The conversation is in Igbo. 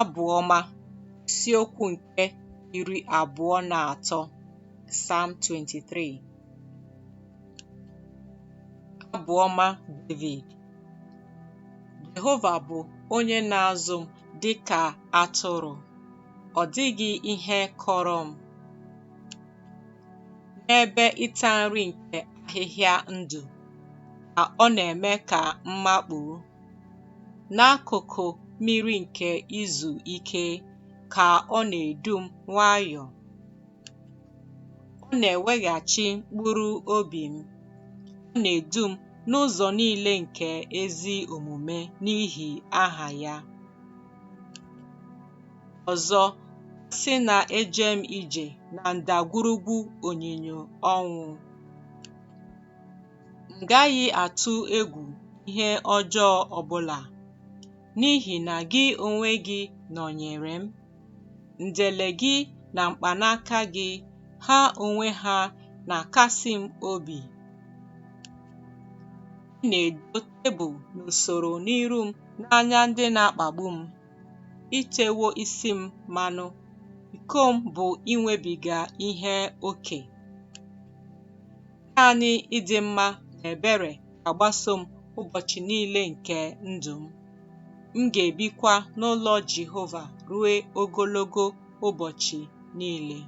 Abụ Ọma, isiokwu nke 23, Psalm 23. Abụ Ọma Devid. Jehova bụ onye na-azụ m dị ka atụrụ, ọ dịghị ihe kọrọ m. N'ebe ịta nri nke ahịhịa ndụ ka ọ na-eme ka m makpuo. N'akụkụ mmiri nke izu ike ka ọ na-edu m nwayọọ. Ọ na-eweghachi mkpụrụ obi m. Ọ na-edu m n'ụzọ niile nke ezi omume n'ihi aha ya. Ọzọ, a sị na eje m ije na ndagwurugwu onyinyo ọnwụ, m gaghị atụ egwu ihe ọjọọ ọbụla, n'ihi na gị onwe gị nọnyeere m. Ndele gị na mkpanaka gị, ha onwe ha na-akasi m obi. Ị na-edo tebụl n'usoro n'iru m n'anya ndị na-akpagbu m. I tewo isi m mmanụ, iko m bụ inwebiga ihe oke. Naanị ịdị mma na ebere ga-agbaso m ụbọchị niile nke ndụ m. M ga-ebikwa n'ụlọ Jehova ruo ogologo ụbọchị niile.